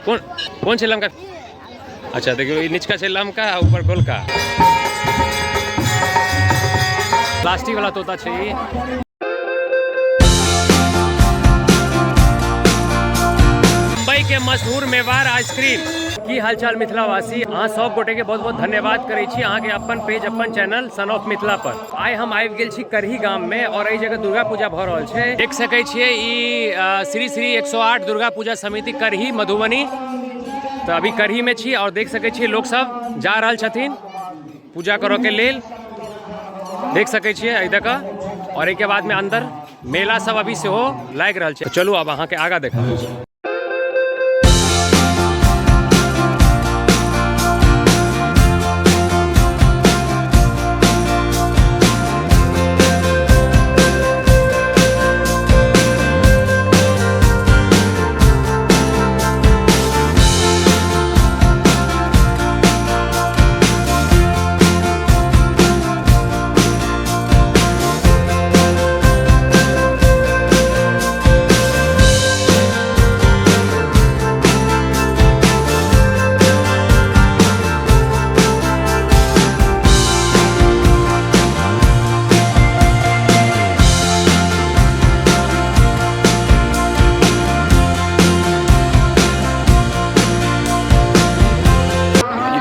कोन कोन छै लमका? अच्छा देखियौ, ई निचका छै लमका आ ऊपर गोलका। प्लास्टिक वाला तोता छै ई। मुंबई के मशहूर मेवाड़ आइसक्रीम। की हालचाल मिथिलावासी, अहाँ सब गोटे के बहुत बहुत धन्यवाद करै छी अहाँ के अपन पेज अपन चैनल सन ऑफ मिथिला पर। आइ हम आबि गेल छी करही गाम में और एहि जगह दुर्गा पूजा भऽ रहल छै। देख सकै छियै ई श्री श्री 108 दुर्गा पूजा समिति करही मधुबनी। तऽ अभी करही में छी और देख सकै छियै लोक सब जा रहल छथिन पूजा करऽ के लेल। देख सकै छियै एहि दऽ कऽ और एहिके बाद में अंदर मेला सब अभी सेहो लागि रहल छै। चलू आब अहाँके आगाँ देखाबै छी।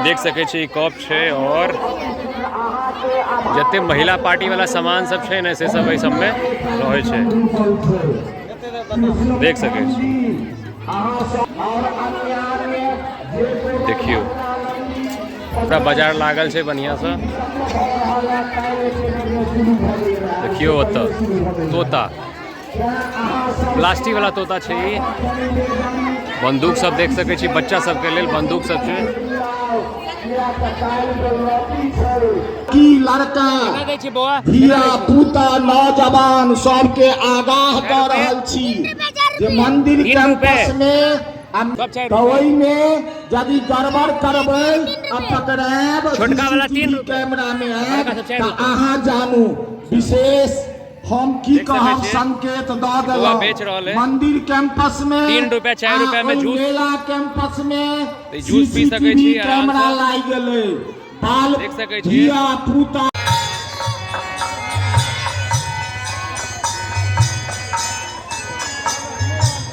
देख सकै छी कप छै और जते महिला पार्टी वाला सामान सब छै ने से सब एहि सब में रहै छै। देख सकै छी, देखियौ पूरा बाजार लागल छै बढ़िया से। देखियौ ओतऽ तोता, प्लास्टिक वाला तोता छै ई। बंदूक सब देख सकै छी, बच्चा सबके लेल बंदूक सब छै। की लड़का धिया पुता नौजवान सबके आगाह कऽ रहल छी जे मंदिर कैंपस में तऽ ओहिमे यदि गड़बड़ करबै आ पकड़ायब छोटका वाला 3 रुपए कैमरा में आयब तऽ अहाँ जानू। विशेष हम की कहब, संकेत दऽ देलहुँ। बेच रहल है मंदिर कैंपस में 3 रुपया 4 रुपया में जूस, मेला कैंपस में जूस पी सकै छी। कैमरा लागि गेलै, बाल देख सकै छी धिया पुता।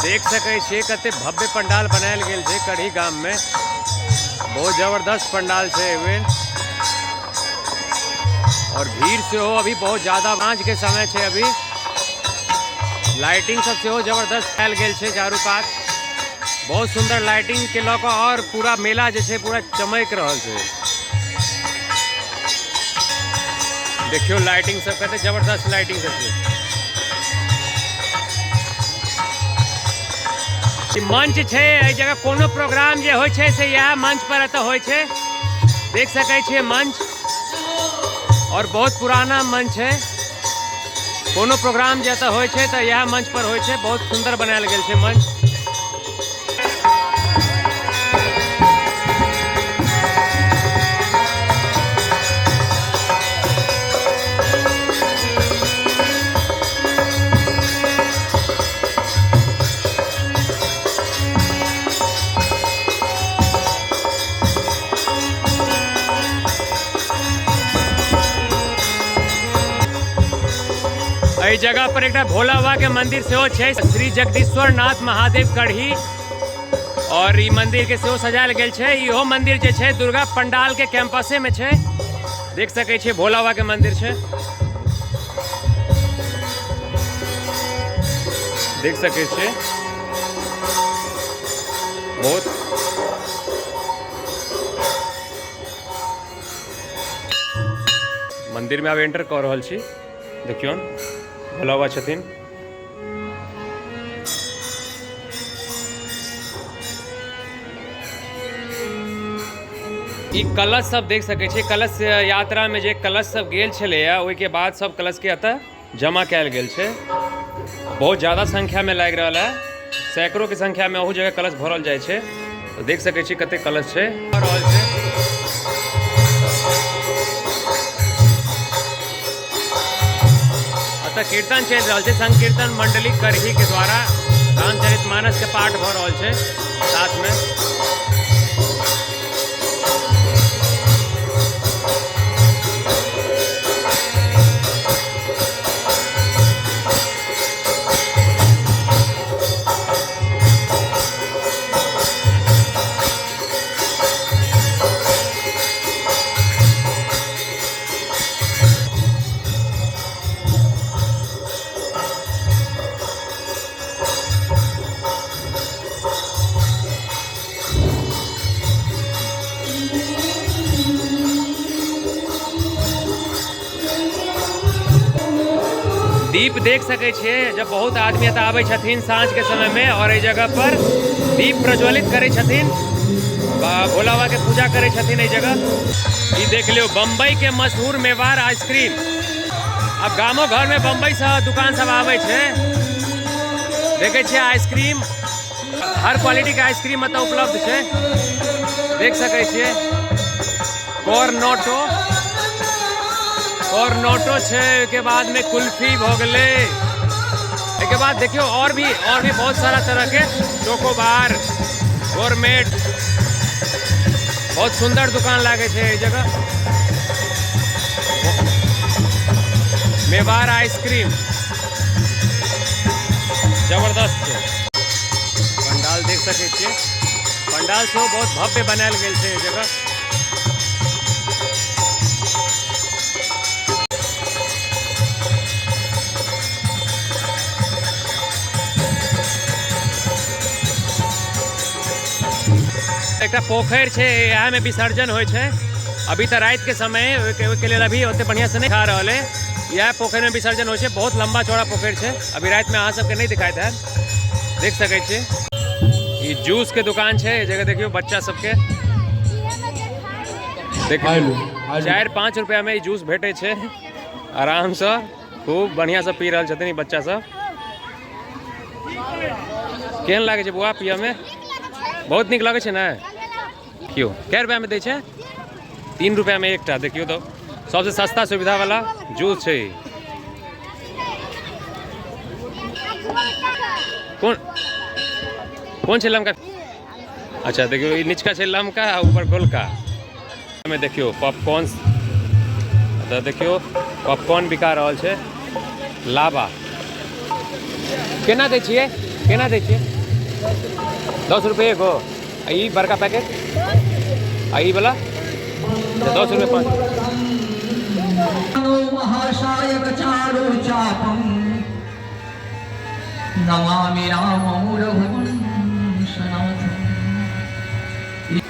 देख सकै छियै कते भव्य पंडाल बनायल गेल छै करही गाम में। बहुत जबरदस्त पंडाल छै एहिबेर और भीड़ सेहो अभी बहुत ज्यादा। साँझ के समय छै, अभी लाइटिंग सब सेहो जबरदस्त कयल गेल छै चारू कात। बहुत सुंदर लाइटिंग के लऽ कऽ और पूरा मेला जे छै पूरा चमक रहल छै। देखियौ लाइटिंग सब कते जबरदस्त लाइटिंग सब छै। मंच छै एहि जगह, कोनो प्रोग्राम जे होइ छै से इएह मंच पर एतऽ होइ छै। देख सकै छियै मंच और बहुत पुराना मंच है। कोनो प्रोग्राम जे एतऽ होइ छै तऽ इएह मंच पर होइ छै। बहुत सुंदर बनायल गेल छै मंच। एहि जगह पर एकटा भोला बाबा के मंदिर सेहो छै, श्री जगदीश्वर नाथ महादेव करही। और ई मंदिर के सेहो सजायल गेल छै। इहो मंदिर जे छै दुर्गा पंडाल के कैंपसे में छै। देख सकै छियै भोला बाबा के मंदिर छै। देख सकै छियै बहुत मंदिर में आब एंटर कऽ रहल छी। देखियौ भोला बाबा छथिन। ई कलश सब देख सकै छियै। कलश यात्रा में जे कलश सब गेल छलैया ओहिके बाद सब कलश के एतऽ जमा कयल गेल छै। बहुत ज्यादा संख्या में लागि रहल है, सैकड़ों के संख्या में ओहू जगह कलश भरल जाइ छै। तऽ देख सकै छी कते कलश छै रहल छै। एतऽ कीर्तन चलि रहल छै, संकीर्तन मंडली करही के द्वारा रामचरितमानस के पाठ भऽ रहल छै। साथ में। दीप देख सकै छियै, जब बहुत आदमी एतऽ आबै छथिन साँझ के समय में और एहि जगह पर दीप प्रज्वलित करै छथिन, भोला बाबा के पूजा करै छथिन एहि जगह। ई देख लियौ बम्बई के मशहूर मेवाड़ आइसक्रीम। अब गामो घर में बम्बई से दुकान सब आबै छै। देखै छियै आइसक्रीम, हर क्वालिटी के आइसक्रीम एतऽ उपलब्ध छै, देख सकै छियै। कॉर्नोटो, कॉर्नोटो छै, ओहिके बाद में कुल्फी भऽ गेलै, एहिके बाद देखियौ और भी बहुत सारा तरह के चोकोबार, गोरमेट, बहुत सुंदर दुकान लागै छै एहि जगह। मेवाड़ आइसक्रीम जबरदस्त छै। पंडाल देख सकै छियै, पंडाल सेहो बहुत भव्य बनायल गेल छै एहि जगह। एकटा पोखरि छै, इएह में विसर्जन होइ छै। अभी तऽ राति के समय है, ओहिके लेल अभी ओते बढ़िया से नहीं खा रहल है। इएह पोखरि में विसर्जन होइ छै, बहुत लंबा चौड़ा पोखरि छै। अभी राति में अहाँ सबके नहीं दिखाई देत, देख सकै छियै। ई जूस के दुकान छै, एहि जगह देखियौ बच्चा सबके, देखियौ 4-5 रुपया में ई जूस भेटै छै आराम से, खूब बढ़िया से पी रहल छथिन ई बच्चा सब। केहन लागै छै बौआ पियऽ में? बहुत नीक लगै छै ने? देखियौ कै रुपया में दै छै? 3 रुपया में एकटा। देखियौ तऽ सबसे सस्ता सुविधा वाला जूस छै। कोन कोन छै लमका? अच्छा देखियौ ई निचका छै लमका आ ऊपर गोलका। में देखियौ पॉपकॉर्न, तऽ देखियौ पॉपकॉर्न बिका रहल छै। लावा केना दै छियै? केना दै छियै? 10 रुपये एगो। आ ई बड़का पैकेट? आ ई वाला 10 रुपये 5।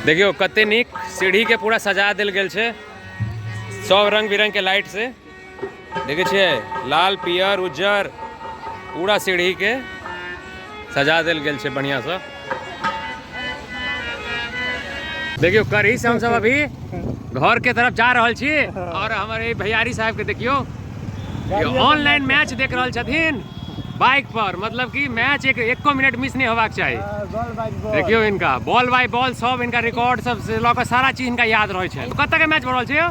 देखियौ कते नीक सीढ़ी के पूरा सजा देल गेल छै सब रंग बिरंग के लाइट से। देखै छियै लाल पियर उज्जर पूरा सीढ़ी के सजा देल गेल छै बढ़िया से। देखियौ करही से हमसब अभी घर के तरफ जा रहल छी और हमर ई भैयारी साहब के देखियौ ऑनलाइन मैच देख रहल छथिन बाइक पर, मतलब कि मैच एको मिनट मिस नहीं होबाक चाही। देखियौ इनका बॉल बाय बॉल सब इनका रिकॉर्ड सब से लऽ कऽ सारा चीज इनका याद रहै छै। कतऽ के मैच भऽ रहल छै यौ?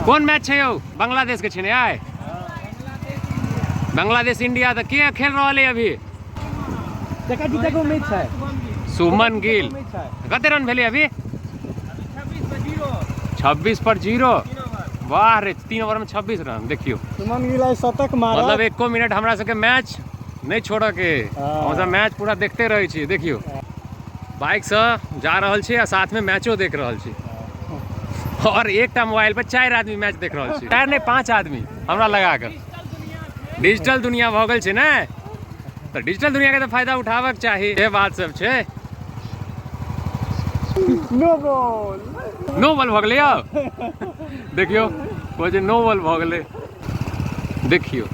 कोन मैच छै यौ? बांग्लादेश के छै ने आइ? बांग्लादेश इंडिया। तऽ के खेल रहल है अभी? जीते के उम्मीद छै। शुभमन गिल। कते रन भेलै अभी? 26 पर 0। वाह रे, 3 ओवर में 26 रन। देखियौ शुभमन गिल आइ शतक मारत। मतलब एको मिनट हमरा सबके मैच नहीं छोड़ऽ के, हमसब मैच पूरा देखते रहै छी। देखियौ बाइक से जा रहल छी आ साथ में मैचो देख रहल छी और एकटा मोबाइल पर 4 आदमी मैच देख रहल छी। 4 नहीं 5 आदमी हमरा लगा कऽ। डिजिटल दुनिया भऽ गेल छै ने, तऽ डिजिटल दुनिया के तऽ फायदा उठाबक चाही, ये बात सब छै। नो बॉल, नो बॉल भऽ गेलै यौ। देखियौ कहै छै नो बॉल भऽ गेलै। देखियौ